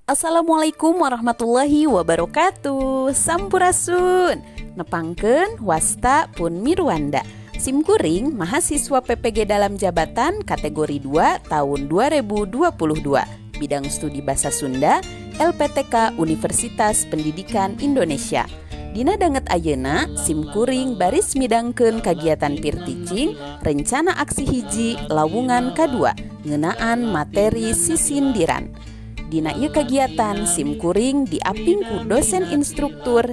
Assalamualaikum warahmatullahi wabarakatuh. Sampurasun. Nepangkeun wasta pun Mirwanda. Simkuring mahasiswa PPG dalam jabatan kategori 2 tahun 2022, bidang studi Bahasa Sunda, LPTK Universitas Pendidikan Indonesia. Dina danget ayeuna simkuring baris midangkeun kagiatan peer teaching rencana aksi 1 lawungan kadua ngeunaan materi sisindiran. Dina ieu kagiatan simkuring diaping ku dosen instruktur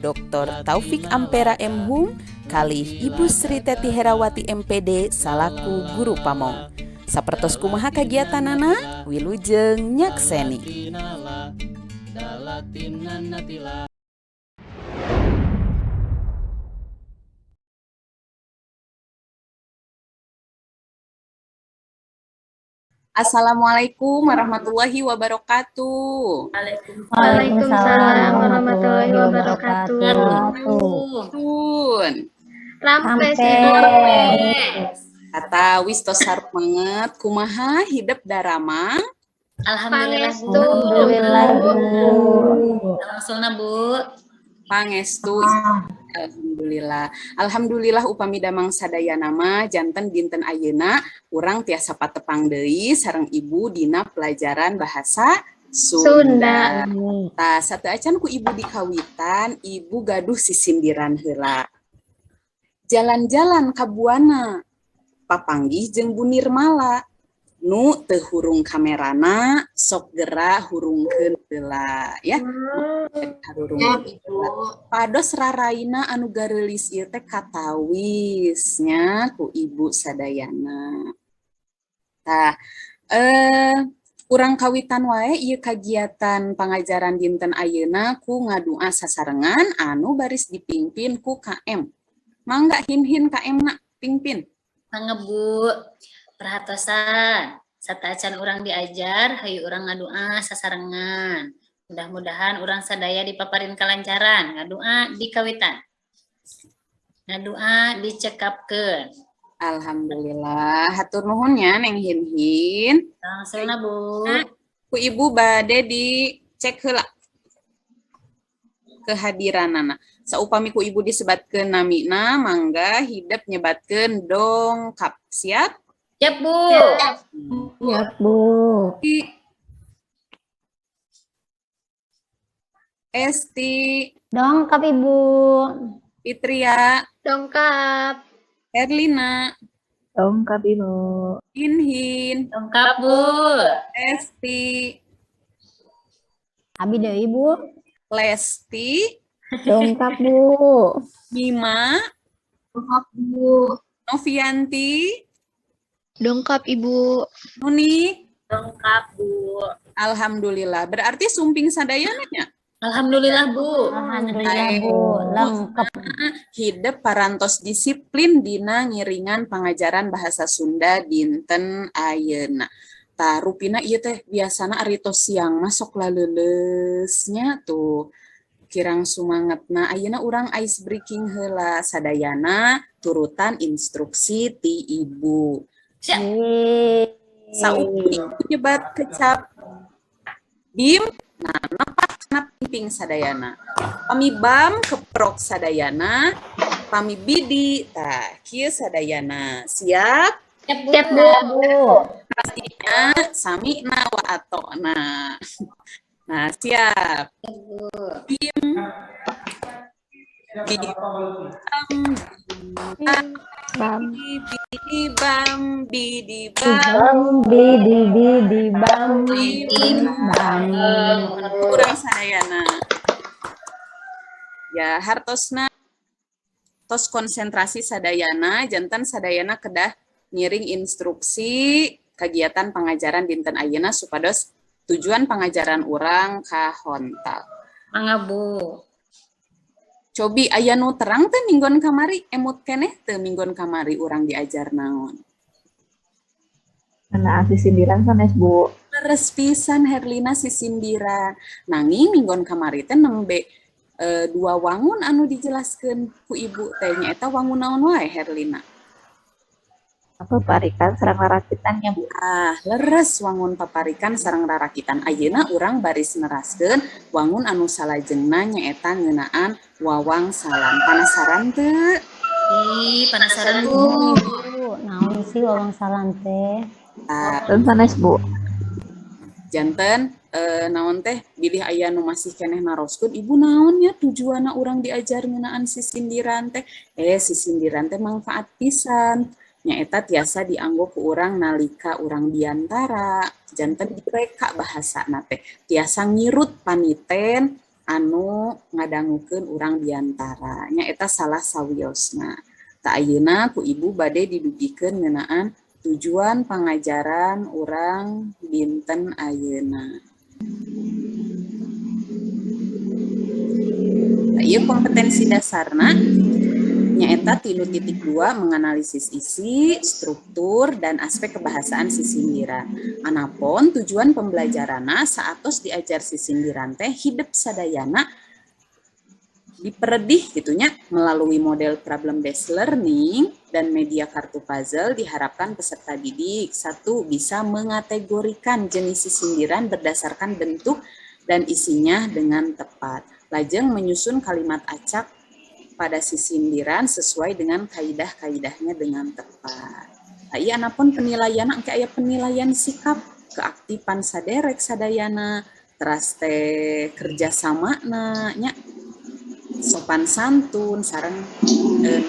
Dr. Taufik Ampera M. Hum kalih Ibu Sri Teti Herawati MPD salaku guru pamong. Sapertos kumaha kagiatanana? Wilujeng nyakseni. Assalamualaikum warahmatullahi wabarakatuh. Waalaikumsalam warahmatullahi wabarakatuh. Tun. Rampes. Kata wis tos banget, kumaha hidep daramang? Alhamdulillah, Bu. Alhamdulillah, Bu. Langsungna, Bu. Pangestu. Alhamdulillah. Alhamdulillah upami damang sadayana mah janten dinten ayeuna urang tiasa patepang deui sareng Ibu dina pelajaran bahasa Sunda. Sunda. Tah, sateuacan ku Ibu dikawitan, Ibu gaduh sisindiran heula. Jalan-jalan ka Buana, papanggih jeung Bu Nirmala. Nu teu hurung kamerana, sok gera hurungkeun heula ya. Harurung heula. Pados raraina anu gareulis ieu teh katawis nya ku Ibu sadayana. Tah, urang kawitan wae ieu kagiatan pangajaran dinten ayeuna ku ngadua sasarengan anu baris dipimpin ku KM. Mangga Hinhin KM na pingpin. Mangga, Bu. Perhatosan, sateuacan urang diajar, hayu urang ngadua sasarengan. Mudah-mudahan urang sadaya dipaparin kalancaran, ngadua dikawitan. Ngadua dicekapkeun. Alhamdulillah, hatur nuhun nya Neng Hinhin. Langsungna, Bu. Ku Ibu bade dicek heula kehadiranana. Saupami ku Ibu disebatkeun namina, mangga hidep nyebatkeun dongkap. Siap? Siap, Bu. Siap, Bu. Esti. Dongkap, Ibu. Fitria. Dongkap. Erlina. Dongkap, Ibu. Hinhin. Dongkap, Bu. Esti. Abi deui, Ibu. Lesti. Dongkap, Bu. Mima. Dongkap, Bu. Novianti. Dongkap, Ibu. Nunik. Dongkap, Bu. Alhamdulillah. Berarti sumping sadayana nya? Alhamdulillah, Bu. Alhamdulillah, Bu. Lengkap. Hidep parantos disiplin dina ngiringan pangajaran bahasa Sunda dinten ayeuna. Tah, rupina ieu teh biasana ari tos siang mah sok laleuleusnya tuh. Kirang sumangetna. Ayeuna urang ice breaking heula sadayana turutan instruksi ti Ibu. Siap. Saupami nyebat kecap bim, nah nepak kana pingping sadayana. Pami bam keprok sadayana, pami bidi tah kieu sadayana. Siap? Siap, Bu. Siap, Bu. Pastinya sami'na wa atokna. Nah, siap. Bim. Bim. Bam. Bam. Bidi bam bidi bam. Bam bidi bidi bam. Bim. Bam. Kurang sadayana. Ya, hartosna tos konsentrasi sadayana, janten sadayana kedah ngiring instruksi kegiatan pangajaran dinten ayeuna supados tujuan pangajaran urang kahontal. Mangga, Bu. Cobi aya nu terang teh minggon kamari, emut keneh teu minggon kamari urang diajar naon? Ngeunaan sisindiran sanes, Bu. Leres pisan Herlina sisindiran. Nanging minggon kamari teh nembe dua wangun anu dijelaskeun ku Ibu teh, nyaeta wangun naon wae Herlina? Paparikan sareng rarakitan nya, Bu. Ah, leres, wangun paparikan sareng rarakitan. Ayeuna urang baris neraskeun wangun anu salajengna, nyaeta ngeunaan wawangsalan. Panasaran teu? Ih, penasaran, Bu. Bu, naon sih wawangsalan teh? Ah, Sanes, Bu. Janten naon teh, bilih aya nu masih keneh naroskeun, "Ibu, naon ya tujuanna urang diajar ngeunaan sisindiran teh?" Sisindiran teh manfaat pisan, nyaeta tiasa dianggo ku urang nalika urang biantara, janten direka bahasana teh tiasa ngirut paniten anu ngadangukeun urang biantara, nyaeta salah sawiosna. Tah, ayeuna ku Ibu bade didugikeun ngeunaan tujuan pangajaran urang dinten ayeuna. Nah, ieu kompetensi dasarna nyaeta 3.2, menganalisis isi, struktur, dan aspek kebahasaan sisindiran. Anapun tujuan pembelajaranna, saatos diajar sisindiran teh hidep sadayana diperedih gitu nya melalui model problem based learning dan media kartu puzzle. Diharapkan peserta didik satu, bisa mengategorikan jenis sisindiran berdasarkan bentuk dan isinya dengan tepat. Lajeng menyusun kalimat acak pada sisindiran sesuai dengan kaidah-kaidahnya dengan tepat. Nah, iya, anapun penilaian, engke aya penilaian sikap keaktifan saderek sadayana, teras teh kerjasama nya, sopan santun sareng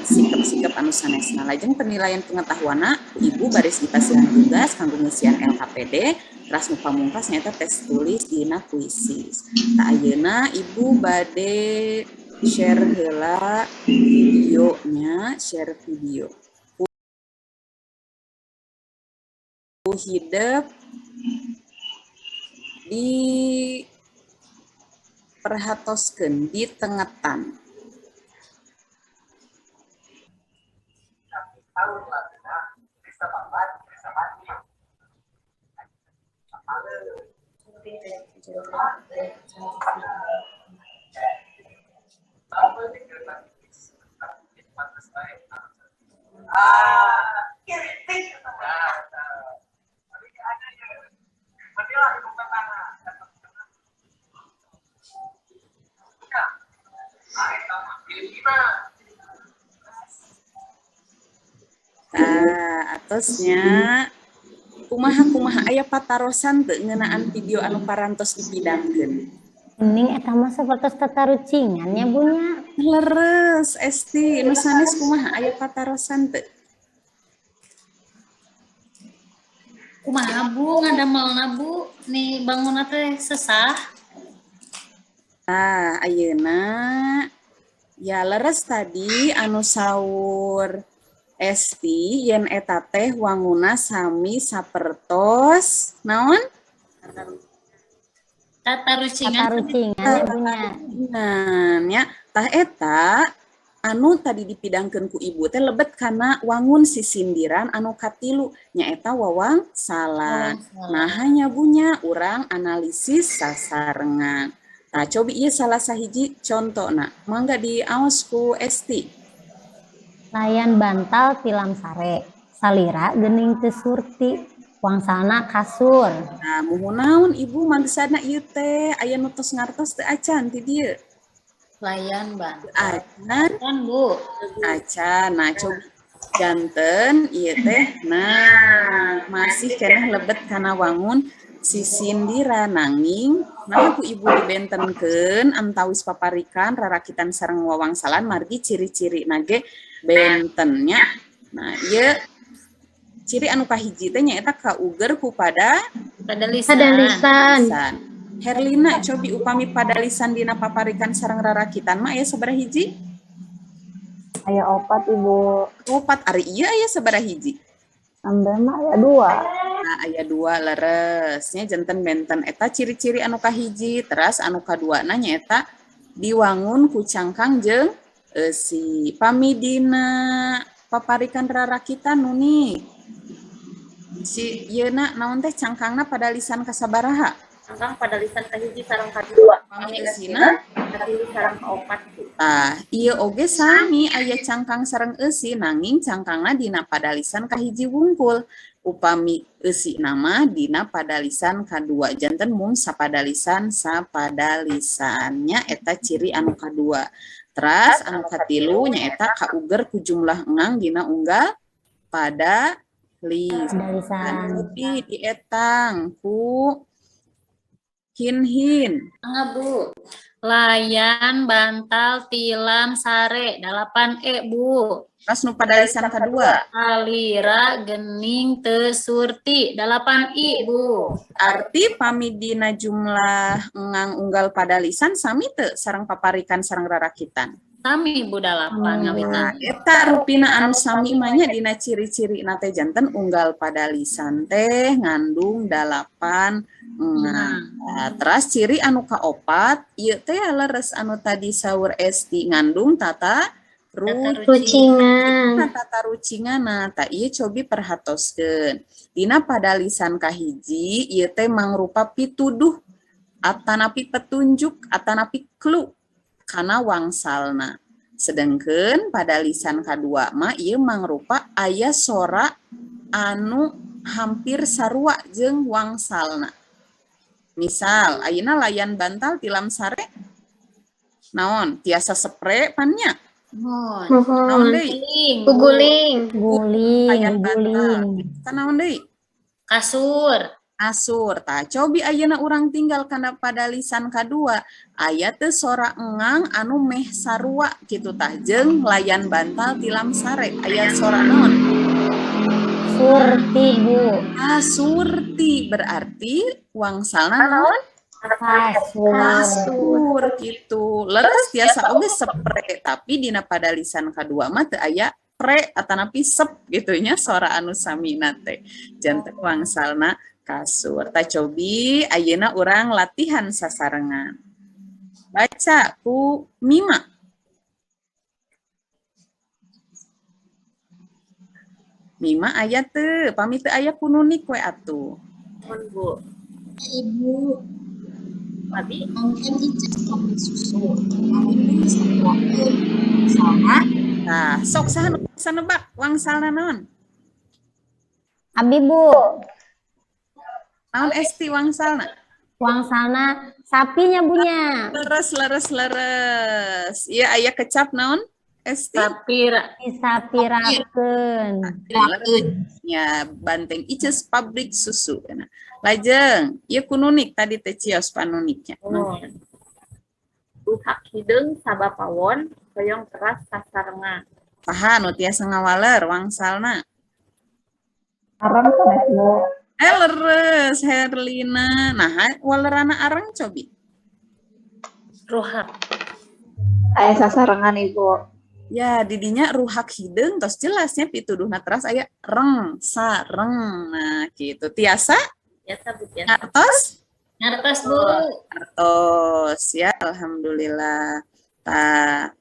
sikap-sikap anu sanesna. Lajeng penilaian pengetahuanna, Ibu baris dipasihan tugas kanggo ngisian LKPD, teras nu pamungkas nyaeta tes tulis dina Quizizz. Tah, ayeuna Ibu bade share heula videonya, share video. Ku hidep di perhatoskeun di tengetan. Tah, atos nya. Kumaha, kumaha, aya patarosan teu ngeunaan video anu parantos dipidangkeun? Mending eta mah sapertos tatarucingan nya, Bu, nya. Leres, Esti. Nu sanes kumaha, aya patarosan teu? Kumaha, Bu, ngadamelna, Bu? Nih bangunna teh sesah. Ah, ayeuna ya, leres, tadi anu saur Esti yen eta teh wanguna sami sapertos naon? Tatarucingan. Tatarucingan ya, Bu, nya. Nah, ya, tah eta anu tadi dipidangkeun ku Ibu teh lebet kana wangun sisindiran anu katilu, nyaeta wawangsalan. Nah, hanya bunya urang analisis sasarengan. Nah, cobi ieu salah sahiji contona. Mangga diaos ku Esti. Layan bantal tilam sare. Salira geuning teu surti. Wangsalna kasur. Nah, muhun, naon Ibu maksudna ieu teh? Aya nu tos ngartos teu acan ti dieu? Layan bantal. Acan. Kan, Bu. Acan. Nah, cobi janten ieu teh, nah, masih keneh lebet kana wangun sisindiran, nanging nah ku Ibu dibentenkeun antawis paparikan, rarakitan sareng wawangsalan margi ciri-ciri nage benten nya. Nah, ieu ciri anu kahiji teh nyaeta kauger ku pada Pada lisan. Pada lisan. Lisan. Herlina, cobi upami pada lisan dina paparikan sareng rarakitan mah aya sabaraha hiji? Aya opat, Ibu. Opat. Ari ieu aya sabaraha hiji? Sampai mah aya dua. Nah, aya dua, leres nya, janten benten eta ciri-ciri anu kahiji. Teras anu kaduana nyaeta diwangun ku cangkang jeung eusi. Pami dina paparikan rarakitan nuni si yeuna naon teh, cangkangna pada lisan kasabaraha? Cangkang padalisan kahiji sareng kadua. Pami eusina? Katilu sareng kaopat, Bu. Tah, ieu oge sami aya cangkang sareng eusi, nanging cangkangna dina padalisan kahiji wungkul. Upami eusina mah dina padalisan kadua. Janten mung sapadalisan sapadalisannya, eta ciri anu kadua. Teras anu katilu nyaeta kauger ku jumlah engang dina unggal pada lisan. Padalisan. Tapi dietang ku hin-hin. Mangga, Bu. Layan, bantal, tilam, sare, 8 E, Bu. Terus nu padalisan kedua. Alira, gening, teu surti, 8 I, Bu. Arti pami dina jumlah engang unggal padalisan sami teu sareng paparikan sareng rarakitan? Sami, Bu, 8 ngawitan. Nah, eta rupina anu sami mah nya dina ciri-ciri teh janten unggal padalisan teh ngandung 8 engang. Nah, teras ciri anu kaopat ieu teh leres anu tadi saur Esti ngandung tata rucingan. Nah, tata rucingana tah ieu cobi perhatoskeun. Dina padalisan kahiji ieu teh mangrupa pituduh atanapi petunjuk atanapi clue kana wangsalna. Sedengkeun padalisan kadua mah ieu mangrupa aya sora anu hampir sarua jeung wangsalna. Misal ayeuna layan bantal tilam sare naon tiasa sepre pannya? Mohon. Naon deui? Guling. Guling, Layan bantal. guling. Naon deui? Kasur. Kasur. Tah cobi ayeuna urang tinggal kana padalisan kadua aya teu sora engang anu meh sarua kitu tah jeung layan bantal tilam sare aya sora naon? Surti, Bu. Ah, surti berarti wangsalna naon? Kasur. Kasur gitu. Leres tiasa oge sepre tapi dina padalisan kadua mah teu aya pre atanapi sep gitu nya sora anu samina teh. Janten wangsalna kasur. Tah cobi ayeuna urang latihan sasarengan. Baca ku Mima. Mima aya teu, pami teu aya ku Nunik we atuh. Mohon, Bu. Ibu. Abi Mungkin Ices pabrik susu. Kami sampurakeun. Misalna. Nah, sok saha nu bisa nebak wangsalna naon? Abi, Bu. Naon Esti wangsalna? Wangsalna sapinya, Bu nya. Leres leres leres. Ieu aya kecap naon? Esti? Sapira. Disapirakeun. Ya, banteng Ices pabrik susu. Nah, lajeng, ieu ku Nunik tadi teh cios panuniknya. Oh. Ruhak hideung sabapawon hoyong teras sasarengan. Saha nu tiasa ngawaler wangsalna? Areng sanes, Bu. Leres Herlina. Nah, walerana areng cobi. Ruhak. Aya sasarengan, Ibu. Ya, didinya ruhak hideung tos jelasnya pituduhna teras aya reng, sareng. Nah, gitu. Tiasa? Tiasa, Bu, tiasa. Ngartos? Ngartos, Bu. Ngartos ya, alhamdulillah. Tah,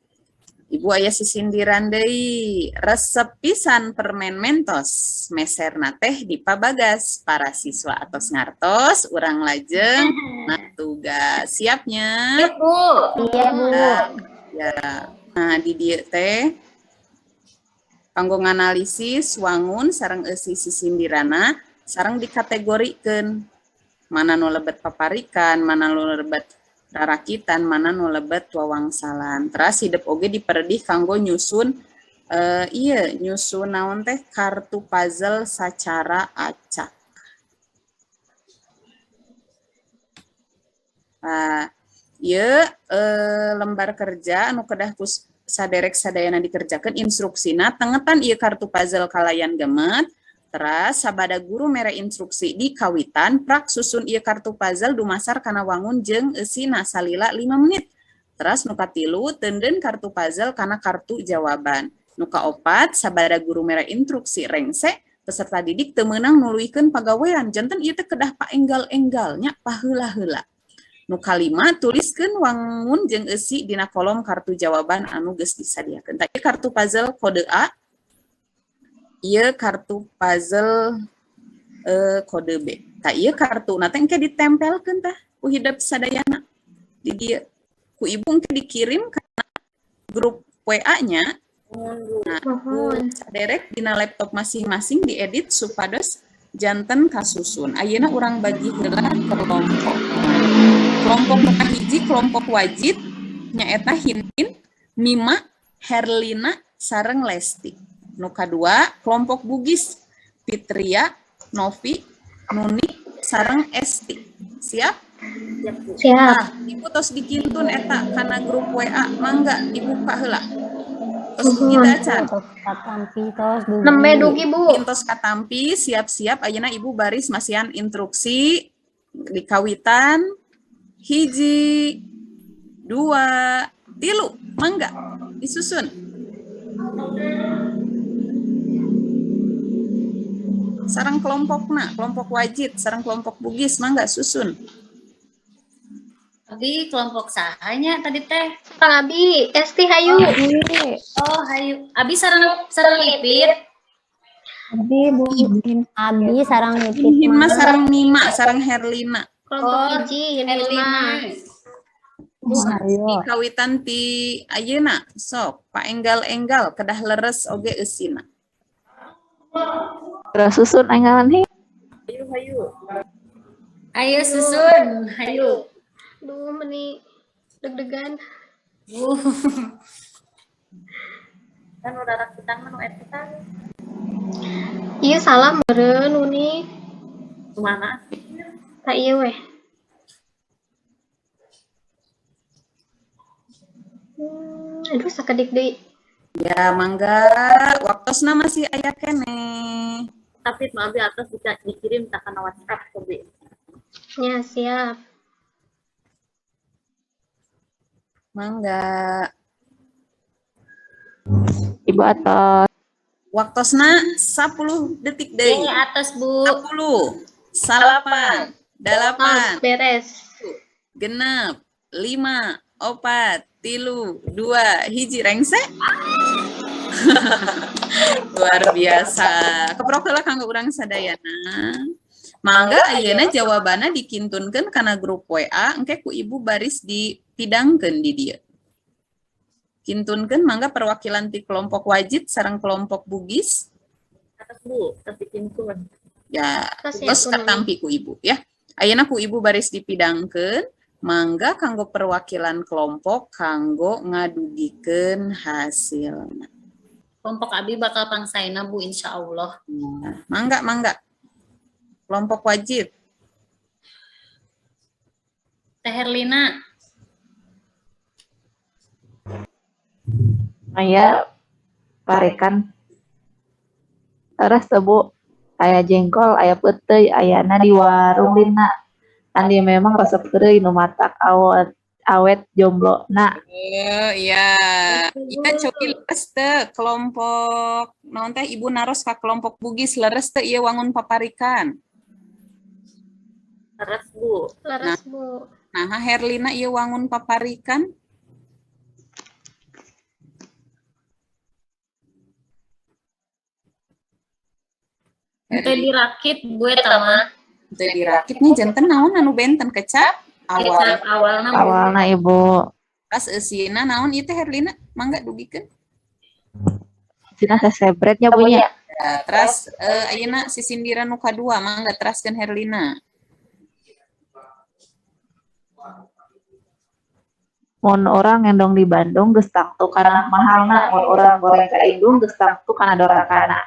Ibu aya sisindiran deui. Resep pisan permen Mentos. Meserna teh di pabagas. Para siswa atos ngartos, urang lajeng nah tugas. Siapnya? Siap, Bu. Iya, Bu. Ya. Nah, di dieu teh kanggo nganalisis wangun sareng eusi sisindirana sareng dikategorikeun mana nu lebet paparikan, mana nu lebet rarakitan, mana nu lebet wawangsalan. Teras hidep oge diperdih kanggo nyusun ieu nyusun naon teh kartu puzzle sacara acak. Nah, ieu lembar kerja anu kedah ku saderek sadayana dikerjakeun instruksina tengetan ieu kartu puzzle kalayan gemet. Teras sabada guru mere instruksi di kawitan prak susun ieu kartu puzzle dumasar kana wangun jeung eusina salila 5 menit. Teras nu katilu teunden kartu puzzle kana kartu jawaban. Nu kaopat sabada guru mere instruksi rengse peserta didik teu meunang nuluykeun pagawean janten ieu teh kedah paenggal-enggal nya paheula-heula. Nu kalima tuliskeun wangun jeung eusi dina kolom kartu jawaban anu geus disadiakeun. Tah ieu kartu puzzle kode A, ieu kartu puzzle kode B. Tah, ieu kartuna teh engke ditempelkeun tah ku hidep sadayana di dieu. Ku ibu engke dikirim kana grup WA-nya. Nah, ku saderek dina laptop masing-masing diedit supados janten kasusun. Ayeuna urang bagi heula kelompok. Kelompok nu kahiji kelompok wajib nyaeta Hintin, Mima, Herlina, sareng Lesti. Nu kadua kelompok Bugis, Fitria, Novi, Nuni, sareng Esti. Siap? Siap, Bu. Siap. Nah, ibu tos dikintun eta kana grup WA, mangga dibuka heula. Tos dugi acan. Tos katampi, tos dugi. Nembe dugi, Bu. Tos katampi, siap-siap ayeuna ibu baris masihan instruksi di kawitan 1, 2, 3, mangga disusun. Sareng kelompokna, kelompok wajib, sareng kelompok Bugis, mangga susun. Abi kelompok sahanya tadi teh? Kang Abi, Esti hayu. Oh, hayu. Abi sareng sareng Ipit. Abi, Bu. Abi sareng Ipit. Hin mah sareng Mima, sareng Herlina. Kelompok Oh, hiji, Herlina. Ayo. Di kawitan ti ayeuna sok paenggal-enggal kedah leres oge eusina. Terus susun enggalan hi. Hayu, hayu. Ayo susun, hayu. Duh, meni deg-degan. Kan udah rakitan mah nu eta. Iya salah meureun Uni. Mana? Tak iya weh. Aduh sakedik deui. Ya mangga, waktosna masih aya keneh. Tapi mah abi atas bisa dikirim tak kana WhatsApp ke. Ya, siap. Mangga. Ibu atas. Waktosna 10 detik deui. Ini atas, Bu. 10, 8, 8, Beres. 6, 5, 4, 3, 2, 1, rengse. Luar biasa. Keprok heula kanggo urang sadayana. Mangga ayeuna jawabanna dikintunkeun kana grup WA, engke ku ibu baris dipidangkeun di dieu. Kintunkeun mangga perwakilan ti kelompok wajib sareng kelompok Bugis. Atas, Bu, atas dikintun. Ya, Tos ya, tos ku Nuni. katampi ku ibu ya. Ayeuna ku ibu baris dipidangkeun, mangga kanggo perwakilan kelompok kanggo ngadugikeun hasilna. Kelompok Abi bakal pangsaena, Bu, insyaallah. Nah, mangga mangga. Kelompok wajib. Teh Herlina. Aya parekan. Teras teh, Bu. Aya jengkol, aya peuteuy, ayana di warung lina. Andi memang resep heureuy nu matak awet awet jomblona. Iya. Iya cobi leres teu kelompok naon teh ibu naros ka kelompok Bugis leres teu ieu wangun paparikan. Leres, Bu. Leres, Bu. Nah, Herlina ieu wangun paparikan. Teu dirakit Bu eta mah. Teu dirakit nih janten naon anu benten kecap awal. Kecap awalna, Bu. Awalna Ibu. Pas eusina naon ieu teh Herlina mangga dugikeun. Sina sesebretnya Bu nya. Ya, teras ayeuna sisindiran nu kadua mangga teraskeun Herlina. Mun urang ngendong di Bandung geus tangtu kana mahalna, mun urang goreng ka indung geus tangtu kana dorakana.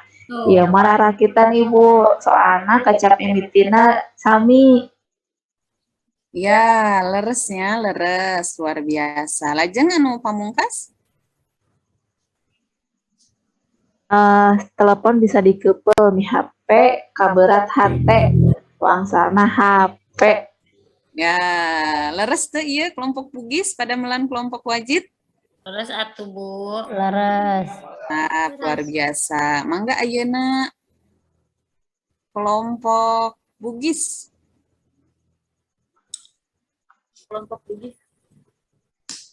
Ieu mah rarakitan Ibu, soalna kecap mimitina sami. Ya, leresnya leres luar biasa. Lajeng anu pamungkas? Telepon bisa dikeupel mi HP kaberat hate, wangsalna HP. Ya, leres teu ieu kelompok Bugis pada melan kelompok wajib? Leres atuh, Bu. Leres. Nah, luar biasa. Mangga ayeuna kelompok Bugis. Kelompok Bugis.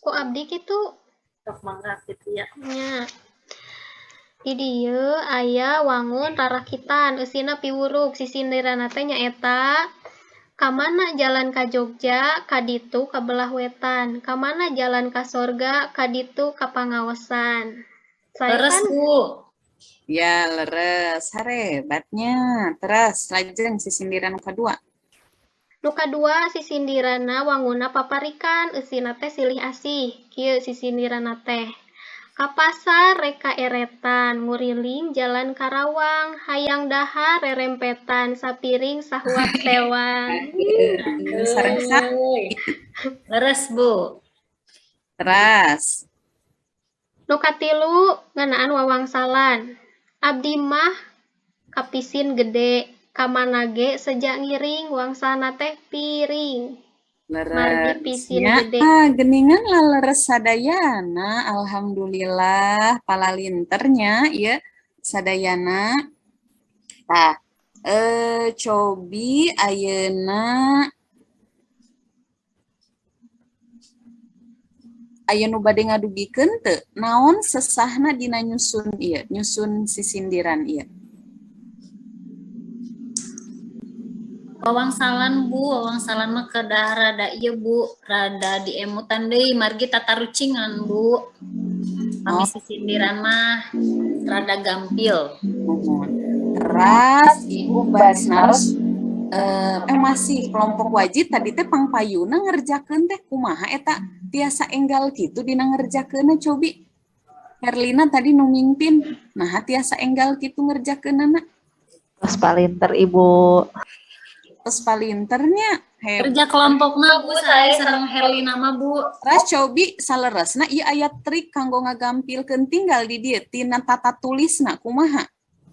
Ku abdi kitu Sok mangga kitu ya. nya. Di dieu aya wangun rarakitan eusina piwuruk sisindiranna teh nyaeta kamana jalan ka Jogja ka ditu ka belah wetan, kamana jalan ka sorga ka ditu ka pangaosan. Saya Leres, kan Bu. Ya, leres. Harebat nya. Terus lajeng sisindiran nu kadua. Nu kadua sisindiranna wangunna paparikan eusina teh silih asih. Kieu sisindiranna teh. Ka pasar rek kaeretan, nguriling jalan Karawang, hayang dahar rerempetan, sapiring sahuap sewang. Sareng sa. Leres, Bu. Teras. Nu katilu ngeunaan wawangsalan. Abdi mah kapisin gede, kamana ge seja ngiring, wangsalna teh piring. Margi Leres. pisin Ya, gede. ah, geningan laleres sadayana. Alhamdulillah palalinter nya ieu sadayana. Tah, cobi ayeuna aya nu bade ngadugikeun teu? Naon sesahna dina nyusun ieu, nyusun sisindiran ieu? Wawangsalan, Bu, wawangsalan mah kedah rada ieu, Bu, rada diemutan deui margi tatarucingan, Bu. Pami sisindiran mah rada gampil. Muhun. Teras Ibu baris naros masih kelompok wajib tadi teh pangpayuna ngerjakeun teh kumaha eta tiasa enggal kitu dina ngerjakeunna cobi. Herlina tadi nu mimpin, nah tiasa enggal kitu ngerjakeunana. Tos palinter Ibu. Tos palinternya hebat. Kerja kelompokna Bu, saya sareng Herlina mah, Bu. Teras cobi saleresna ieu aya trik kanggo ngagampilkeun tinggal di dieu tina tata tulisna kumaha.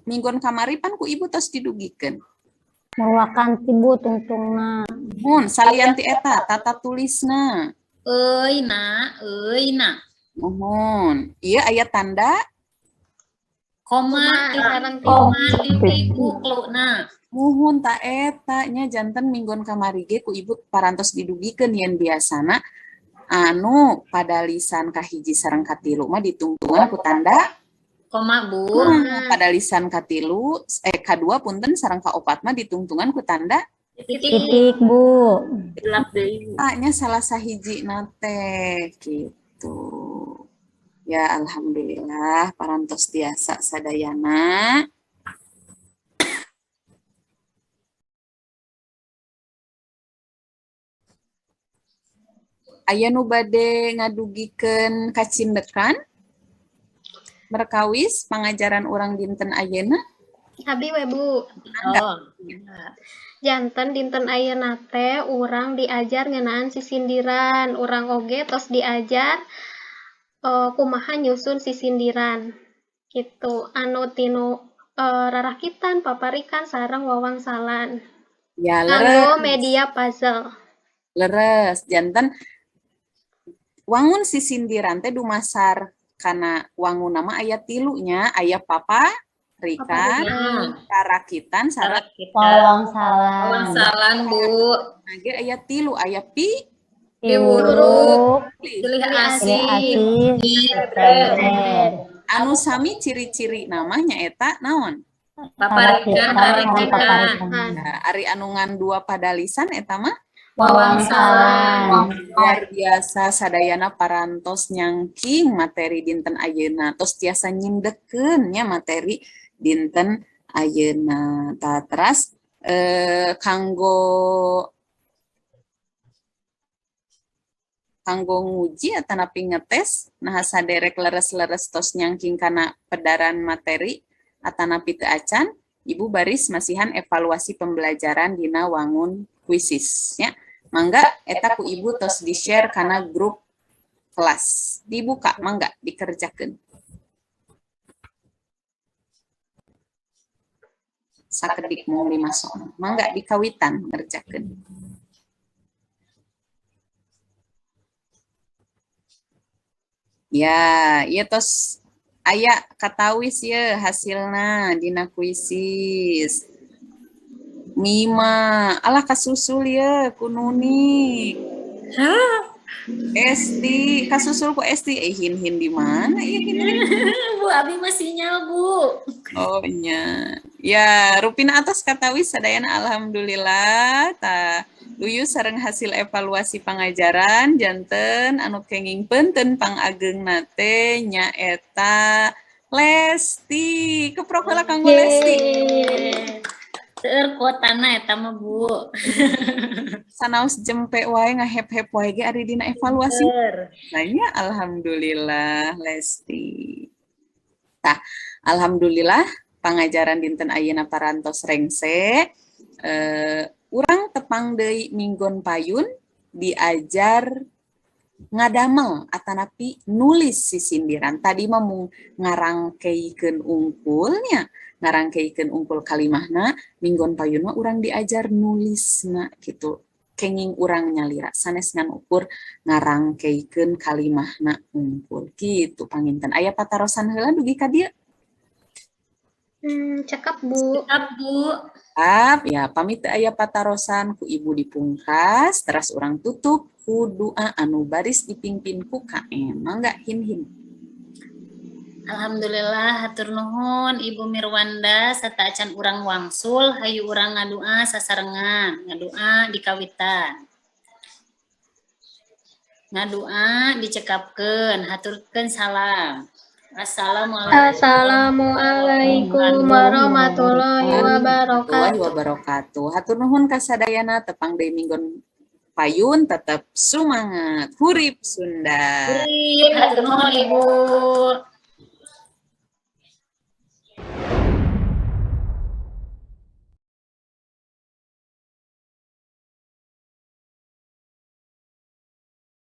Minggon kamari pan ku ibu tos didugikeun. Murwakanti Bu tungtungna. Mun salian ti eta tata tulisna. Euy na, euy na. Muhun. Ieu aya tanda Koma, sareng koma titik bukluna. Muhun ta eta nya janten minggon kamari ge ku ibu parantos didugikeun yen biasana anu pada lisan kahiji sareng katilu mah ditungtungan ku tanda koma, Bu. Koma. Pada lisan katilu kadua punten sareng kaopat mah ditungtungan ku tanda titik. Titik Bu. Gelap deui, Bu. Nya salah sahiji na teh gitu. Ya alhamdulillah parantos tiasa sadayana. Aya nu bade ngadugikeun kacindekan berkawis pangajaran urang dinten ayeuna? Abi we, Bu. Oh. Janten dinten ayeuna teh urang diajar ngeunaan sisindiran, urang oge tos diajar kumaha nyusun sisindiran. Gitu, anu tinu rarakitan, paparikan sareng wawangsalan. Ya, Nganggo leres. media puzzle. Leres, janten wangun sisindiran teh dumasar kana wangun nama aya tilunya, aya papa, rikan, rarakitan, sareng Wawangsalan. Wawangsalan, Bu. Ge aya tilu, aya pi, Piwuruk, Pilih pilih asih. asih, sepencet. Anu sami ciri-ciri namanya eta naon? Paparikan, rarakitan. Nah, ari anu ngan dua padalisan eta mah Wawangsalan. Luar biasa sadayana parantos nyangking materi dinten ayeuna tos tiasa nyindekeun nya materi dinten ayeuna. Tah teras kanggo nguji atanapi ngetes nah saderek leres-leres tos nyangking kana pedaran materi atanapi teu acan ibu baris masihan evaluasi pembelajaran dina wangun kuisis nya. Mangga eta ku ibu tos di-share kana grup kelas. Dibuka mangga dikerjakeun. Sakedik mung 5 soal. Mangga dikawitan ngerjakeun. Ya, ieu tos aya katawis ye hasilna dina kuisis. Mima, alah kasusul ye ku Nunik. Hah? Esti, kasusul ku Esti, eh Hin-hin di mana ieu gini? Bu, abi mah sinyal, Bu. Oh nya. Ya, rupina atos katawis sadayana, alhamdulillah. Tah, luyu sareng hasil evaluasi pangajaran, janten anu kenging peunteun pangageungna teh nyaeta Lesti. Keprok heula kanggo Lesti. Seueur kuotana eta mah, Bu. Sanaos jempe wae, ngahep-hep wae ge ari dina evaluasi. Seueur. Nanya, alhamdulillah Lesti. Tah, alhamdulillah pangajaran dinten ayeuna parantos rengse. Urang tepang deui minggon payun diajar ngadamel atanapi nulis sisindiran. Tadi mah mung ngarangkeikeun ungkulnya, ngarangkeikeun ungkul kalimahna, minggon payun mah urang diajar nulisna gitu. Kenging urang nyalira sanes ngan ukur ngarangkeikeun kalimahna ungkul gitu. Panginten aya patarosan heula dugi ka dieu? Cekap, Bu. Cekap, Bu. Cekap, ya pamit aya patarosan ku ibu dipungkas, teras urang tutup ku doa anu baris dipimpin ku KM. Mangga, Hin-hin. Alhamdulillah, hatur nuhun Ibu Mirwanda. Sateuacan urang wangsul, hayu urang ngadua sasarengan. Ngadua dikawitan. Ngadua dicekapkeun, haturkeun salam. Assalamualaikum. Assalamualaikum warahmatullahi wabarakatuh. Wabarakatuh. Hatur nuhun kasadayana, tepang deui minggon payun, tetap semangat. Hurip Sunda. Hurip, hatur nuhun, Ibu.